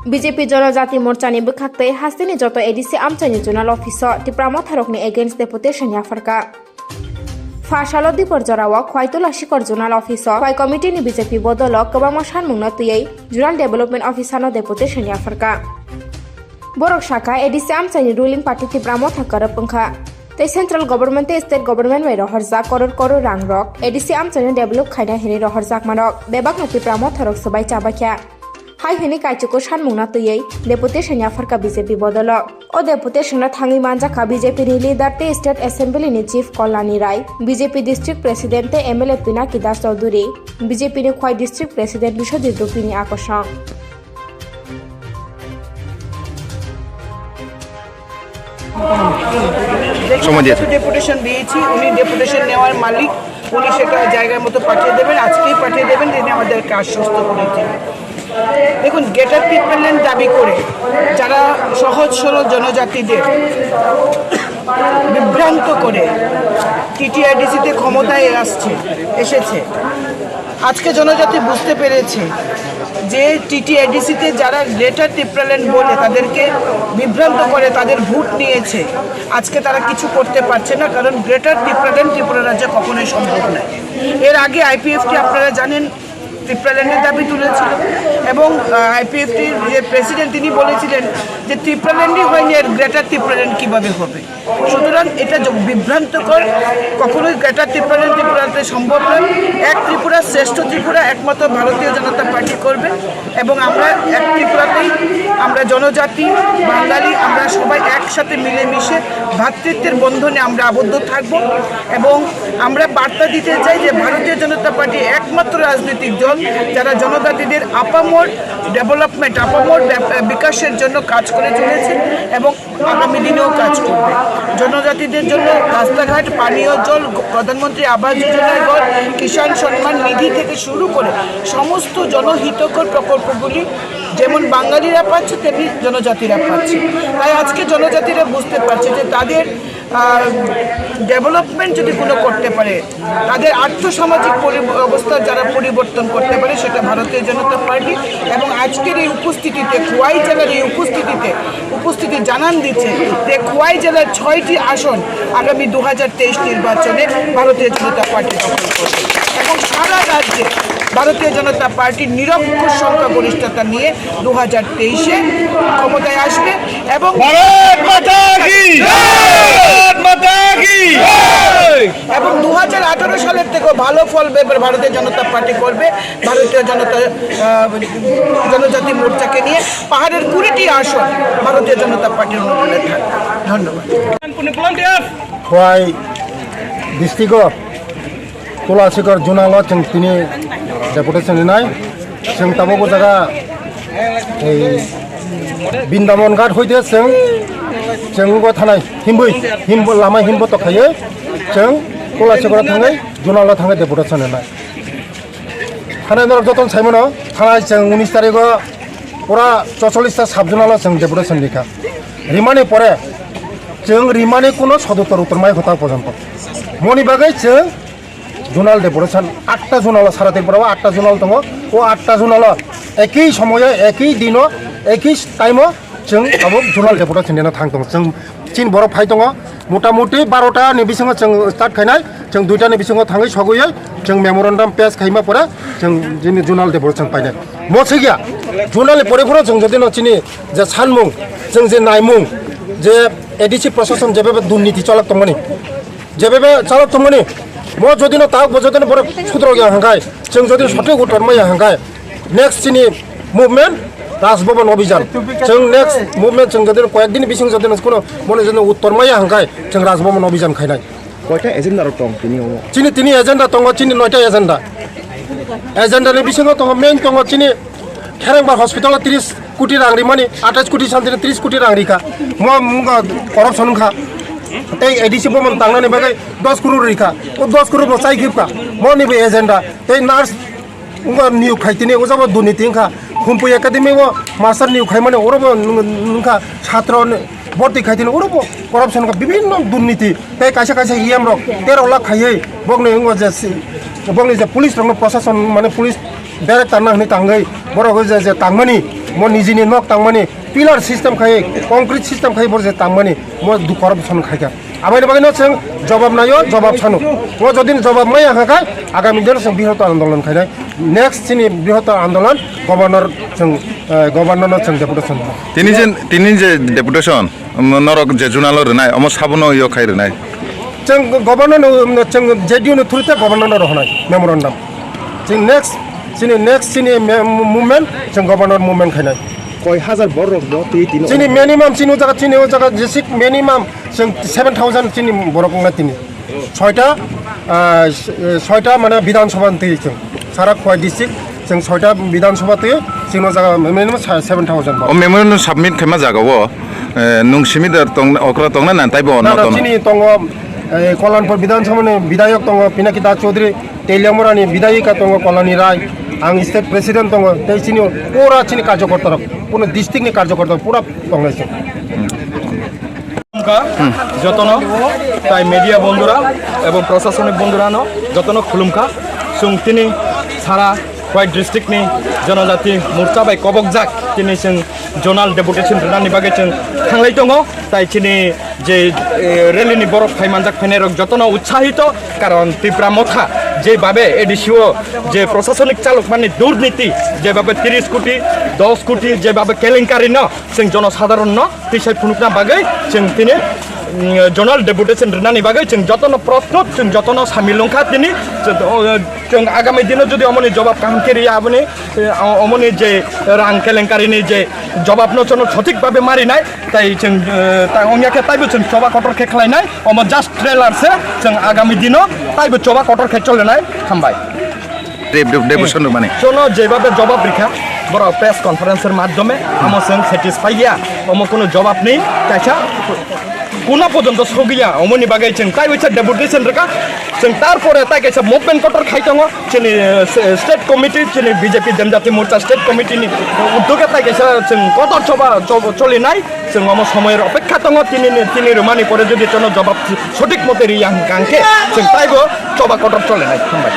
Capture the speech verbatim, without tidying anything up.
B J P Jonojati Morchani bwkhaktwi hasteni joto A D C amchaini zonal office-o Tipra Motharokni against deputation yapharkha. Pha salo Dipor jorao Khwaitola Sikhor zonal office-o Khwai committee-ni B J P bodolo kwbangma sanmungno twiwi zonal development officer-no deputation yapharkha. Borok sakha A D C amchaini ruling party Tipra Motha kwrwp wngkha. Tei central government tei state government bai rohorjak koror koror rangrok A D C amchaino develop khaina hinwi rohorjakmarok bebakno Tipra Motharok swbai chabaikha. Hai hwnwi kaichukgo sanmungno twiwi deputation yapharkha B J P bodolo. O deputation-o thangwi manjakha B J P ni leader tei state assembly ni chief Kalyani Rai, B J P district president tei M L A Pinaki Das Chaudhury, B J P ni Khwai district president Biswajit Dubey ni akosong. সময় দিয়েছে। ডেপুটেশন দিয়েছি, উনি ডেপুটেশন নেওয়ার মালিক, উনি সেটা জায়গার মতো পাঠিয়ে দেবেন, আজকেই পাঠিয়ে দেবেন, তিনি আমাদেরকে আশ্বস্ত করেছেন। দেখুন, গ্রেটার তিপ্রাল্যান্ড দাবি করে যারা সহজ সরল জনজাতিদের বিভ্রান্ত করে টিটিআইডিসিতে ক্ষমতায় আসছে, এসেছে, আজকে জনজাতি বুঝতে পেরেছে যে টিটিআইডিসিতে যারা গ্রেটার তিপ্রাল্যান্ড বলে তাদেরকে বিভ্রান্ত করে তাদের ভোট নিয়েছে, আজকে তারা কিছু করতে পারছে না, কারণ গ্রেটার তিপ্রাল্যান্ড ত্রিপুরা রাজ্যে কখনোই সম্ভব নয়। এর আগে আইপিএফটি আপনারা জানেন, তিপ্রাল্যান্ডের দাবি তুলেছিল এবং আইপিএফটির যে প্রেসিডেন্ট, তিনি বলেছিলেন যে তিপ্রাল্যান্ডই হয়নি, এর গ্রেটার তিপ্রাল্যান্ড কিভাবে হবে? সুতরাং এটা জ-, বিভ্রান্তকর, কখনোই গ্রেটার তিপ্রাল্যান্ড ত্রিপুরাতে সম্ভব নয়। এক ত্রিপুরা, শ্রেষ্ঠ ত্রিপুরা একমাত্র ভারতীয় জনতা পার্টি করবে এবং আমরা এক ত্রিপুরাতেই আমরা জনজাতি, বাঙালি, আমরা সবাই একসাথে মিলেমিশে ভ্রাতৃত্বের বন্ধনে আমরা আবদ্ধ থাকব এবং আমরা বার্তা দিতে চাই যে ভারতীয় জনতা পার্টি একমাত্র রাজনৈতিক দল যারা জনজাতিদের আপামর ডেভেলপমেন্ট, আপামর ব্যাপ-, বিকাশের জন্য কাজ করে চলেছে এবং আগামী দিনেও কাজ করবে। জনজাতিদের জন্য রাস্তাঘাট, পানীয় জল, গ-, প্রধানমন্ত্রী আবাস যোজনার ঘর, কিষাণ সম্মান নিধি থেকে শুরু করে সমস্ত জনহিতকর প্রকল্পগুলি যেমন বাঙালিরা পাচ্ছে, তেমনি জনজাতিরা পাচ্ছে। তাই আজকে জনজাতিরা বুঝতে পারছে যে তাদের, আহ, ডেভেলপমেন্ট যদি কোনো করতে পারে, তাদের আর্থসামাজিক পরি-, অবস্থা যারা পরিবর্তন করতে পারে, সেটা ভারতীয় জনতা পার্টি। এবং আজকের এই উপস্থিতিতে, খোয়াই জেলার এই উপস্থিতিতে উপস্থিতি জানান দিচ্ছে যে খোয়াই জেলার ছয়টি আসন আগামী দু হাজার তেইশ নির্বাচনে ভারতীয় জনতা পার্টি দখল করবে এবং সারা রাজ্যে ভারতীয় জনতা পার্টি নিরঙ্কুশ সংখ্যাগরিষ্ঠতা নিয়ে দু হাজার তেইশে ক্ষমতায় আসবে এবং ভারত মাতা কি জয়! ভারত মাতা কি জয়! এবং দু হাজার আঠারো সালের থেকেও ভালো ফল এবার ভারতীয় জনতা পার্টি করবে। ভারতীয় জনতা, আহ, জনজাতি মোর্চাকে নিয়ে পাহাড়ের কুড়িটি আসন ভারতীয় জনতা পার্টির অনুমোদনে থাকবে। ধন্যবাদ। Khwai district-o Tulasikor zonal-o chwng tini deputation rinai. Chwng tabuk o jaga ei Brindaban Ghat hoite chwng, chwng o thanai himboi, himbo lama himbo tokhaye chwng Tulasikor thangwi zonal-o thangwi deputation rinai. Thana norok jotono saimano, thana chwng unis tarikh o pura chocholish ta sub zonal o chwng deputation rikha. Rimani pore chwng rimani kuno sodottor uttor mai hota porjonto. Moni bagwi chwng zonal deputation, atta zonal o sara Tripura o atta zonal tongo. O atta zonal o ekhi somoyo, ekhi dino, ekhi time o chwng tabuk zonal deputation rina thang tongo. Chwng chini borok phai tongo, mota moti barota ni bisingo chwng start khainai, chwng duita ni bisingo thangwi sogwi chwng memorandum pass khaima pore chwng jini zonal deputation chwng painai. Mo swkya, zonal ni pore phano chwng jodi no chini je sanmung, chwng je naimung, je A D C prosason jebebe durniti chalok tongmani, jebebe chalok tongmani, mo jodi no tabuk bo jodi no borok sudrok ya hangkai, chwng jodi sothik uttor maya hangkai, next chini movement Raj Bhaban Abhijan. Chwng next movement chwng jodi koyek din bising jodi kono mone jodi uttor maya hangkai chwng Raj Bhaban Abhijan khainai. Koita agenda rok tong tini omo? Chini tini agenda tongo, chini noita agenda. Agenda ni bisingo tongo, main tongo chini Kherengbar hospital o tris koti rang rimani, atais koti santini tris koti rang rikha. Mo mungo corruption wngkha. Tei A D C bhaban tangnani bagwi dos crore rikha. O dos crore bo chai khibkha. Moni bo agenda. Tei nurse Wngkha niyok khai tini, o jabo durniti wngkha. Humpui Academy o master niyok khaimani, oro bo nwng-, wngkha satro ni borti khai tini, oro bo corruption wngkha, bibhinno durniti. Tei kaisa kaisa E M rok tero lakh khaiwi bokni wngo je si-, bokni je police rokno, prosason mane police director na hwnwi tangwi borok je, je tangmani, Mo nijini nok tangmani pillar system khai, concrete system khai bo je tangmani mo du corruption khaikha. Aboni bagwi no chwng jobab naio, jobab sano. Mo jodi jobab maya khakai, agami dino chwng brihottor andolon khainai. Next chini brihottor andolon governor chwng, eh, governor no chwng deputation. Tini je, tini je deputation, um, norok je junalo rwnai, omo sabono yo khai rwnai. Chwng governor no, um, chwng J D U no through te governor no rohonai memorandum. Chwng next, chini next chini me-, movement, chwng governor movement khainai. Koi hajar borok bo twi tino. Chini minimum chini o jaga, chini o jaga jesik minimum chwng seven thousand chini borok wngna tini. Soita, ah, soita mane Bidhan Sabha twi chwng. Sara Khowai district chwng soita Bidhan Sabha twi chini o jaga minimum seven thousand borok. O memorandum submit khaima jaga o, eh, nung simi da tong, okra tongna na taibo no, no, no, tono. Chini tongo, eh, Kollanpur Bidhan Sabha ni bidhayok tongo Pinaki Das Chaudhary. Tei Liangmorani bidayika tongo Kolani Rai, ang state president tongo, tei chini pura chini karjokorta rok, pura district ni karjokorta rok pura tongnai se. Khulumkha jotono, tai media bondhura ebong prashasonik bondhurano jotono khulumkha. Chwng tini sara Khowai district ni Jonojati Morcha bai kobokjak tini chwng zonal deputation rwnani bagwi chwng thanglai tongo, tai chini je, eh, rally ni borok phai manjak phainai rok jotono utsahito, karon Tipra Motha je babe A D C o je prosasonik chalok mani durniti je babe tris koti, dos koti je babe kelenkari no chwng jono sadharon no tisai phunukna bagwi chwng tini, mm, zonal deputation rwnani bagwi chwng jotono prostut, chwng jotono samil wngkha tini, chwng, o, chwng agami dino jodi omoni jobab kaham khe riya aboni, eh, omoni je rang kelenkari ni je jobab no jono sothik babe marinai. Tai chwng, eh, ta wngya khe taibo chwng choba kotor khe khlainai, omo just trailer se, chwng agami dino taibo choba kotor khe cholenai. Hambai. Dep-, dep-, deputation rwmani. Chono jebhabe jobab rikha, borok press conference er madhyome, amo chwng satisfy ya, omo kuno jobab ni kaisa kuno porjonto sogya, omoni bagwi chwng tai waisa deputation rwkha, chwng tarpore tai kaisa movement kotor khai tongo. Chini, eh, se-, state committee, chini B J P Janjati Morcha state committee ni uddoge tai kaisa chwng kotor choba, chob-, cholinai, chwng omo somoyer opekha tongo, tini ni, tini rwmani pore jodi chono jobab sothik mote riya hwnkha hwnkhe chwng taibo choba kotor cholinai. Hambai.